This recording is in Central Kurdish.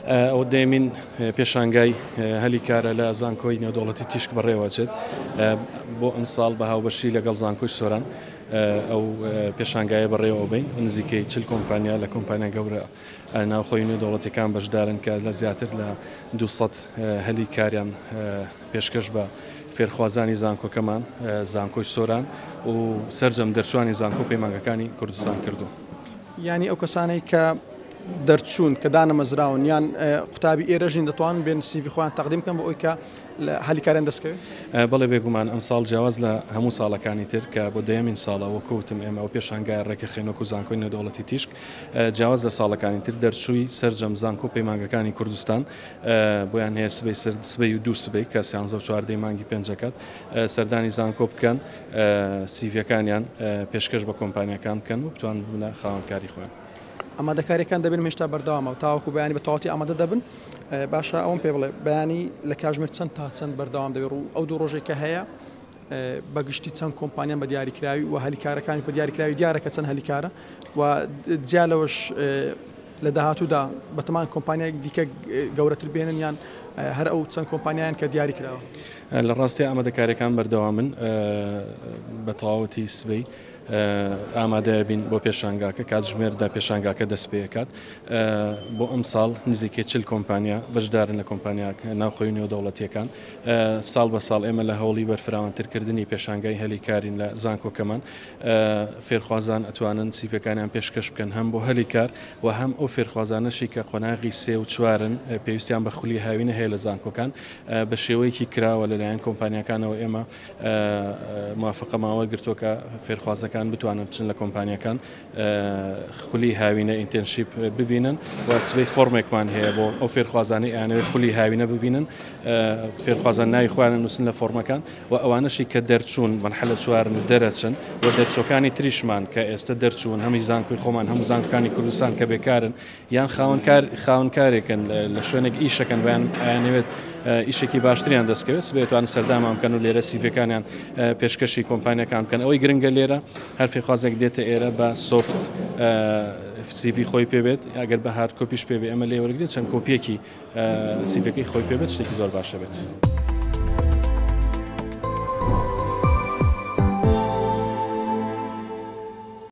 ئەوە دەیەمین پێشانگای هەلی کارە لە زانکۆی نێودەوڵەتی تیشک بەڕێوەچێت بۆ ئەمساڵ بە هاوبەشی لەگەڵ زانکۆی سۆران ئەو پێشانگایە بەڕێوەبەین نزیکەی 40 کۆمپانیا لە کۆمپانیا گەورە ناوخۆی نێودەوڵەتیەکان بەشدارن کە لە زیاتر لە 200 هەلی کاریان پێشکەش بە فێرخوازانی زانکۆکەمان زانکۆی سۆران و سەرجەم دەرچوانی زانکۆ پەیمانگەکانی کوردستان کردو. یانی ئەو کەسانەی کە دەرچوون کە دانەمەزراون یان قوتابی ئێرەش نین دەتوانن بێن سیڤی خۆیان تەقدیم بکەن بۆ ئەوەی کە هەلی کاریان دەست کەوێت؟ بەڵێ بێگومان ئەمساڵ جیاواز لە هەموو ساڵەکانی تر کە بۆ دەیەمین ساڵە وەکو وتم ئێمە ئەو پێشانگایە ڕێکەخەین وەکو زانکۆی نێودەوڵەتی تیشک جیاواز لە ساڵەکانی تر دەرچووی سەرجەم زانکۆ و پەیمانگەکانی کوردستان بۆیان هەیە سبەی سبەی و دوو سبەی کە سیانزە و چواردەی مانگی پێنجەکات سەردانی زانکۆ بکەن سیڤیەکانیان پێشکەش بە کۆمپانیاکان بکەن و بتوانن ببنە خاوەن کاری خۆیان. ئامادەکاریەکان دەبینم هێشتا بەردەوامە و تاوەکو بەیانی بە تەواوەتی ئامادە دەبن. باشە ئەوەم پێ بڵێ بەیانی لە کاژمێر چەند تا چەند بەردەوام دەبێت ڕوو ئەو دوو ڕۆژێک کە هەیە بە گشتی چەند کۆمپانیان بە دیاریکراوی و هەلیکارەکانی بە دیاریکراوی دیارە کە چەند هەلیکارە و جیا لەوەش لە داهاتوودا بەتەمان کۆمپانیای دیکە گەورەتر بێنن یان هەر ئەو چەند کۆمپانیایان کە دیاری کراوە؟ لە ڕاستیا ئامادەکاریەکان بەردەوامن بە تەواوەتی سبەی ئامادە بین بۆ پێشانگاکە کاتژمێر دا پێشانگاکە دەست پێکات بۆ ئەمساڵ نزیکەی 40 کۆمپانیا بەشدارن لە کۆمپانیا ناوخۆی نێودەوڵەتیەکان ساڵ بە ساڵ ئێمە لە هەوڵی بەرفراوانترکردنی پێشانگای هەلی کارین لە زانکۆکەمان فێرخوازان ئەتوانن سیڤەکانیان پێشکەش بکەن هەم بۆ هەلی کار و هەم ئەو فێرخوازانەشی کە قۆناغی سێ و چوارن پێویستیان بە خولی هاوینە هەیە لە زانکۆکان بە شێوەیەکی کراوە لەلایەن کۆمپانیاکانەوە ئێمە موافقەمان وەرگرتووە کە فێرخوازەکان بتوانن بچن لە کۆمپانیاکان خولی هاوینە internship ببینن و سبەی فۆرمێکمان هەیە بۆ ئەو فێرخوازانەی ئەیانەوێت خولی هاوینە ببینن فێرخوازان ناوی خۆیان نووسن لە فۆرمەکان و ئەوانەشی کە دەرچوون مەرحەلە چوارن و دەرەچن و دەرچووەکانی تریشمان کە ئێستە دەرچوون هەمی زانکۆی خۆمان هەموو زانکۆکانی کوردستان کە بێکارن یان خاوەن کار خاوەن کارێکن لە شوێنێک ئیشەکەن بەیان ئەیانەوێت ئیشێکی باشتریان دەستکەوێت سبەی توان سەردامان بکەن و لێرە سیڤەکانیان پێشکەشی کۆمپانیەکان بکەن ئەوەی گرنگە لێرە هەر فێرخوازێک دێتە ئێرە بە soft CV خۆی پێبێت ئەگەر بە hard copy ش پێبێ ئەمە لێ وەرگرین چەند کۆپیەکی سیڤەکەی خۆی پێبێت شتێکی زۆر باشە بێت.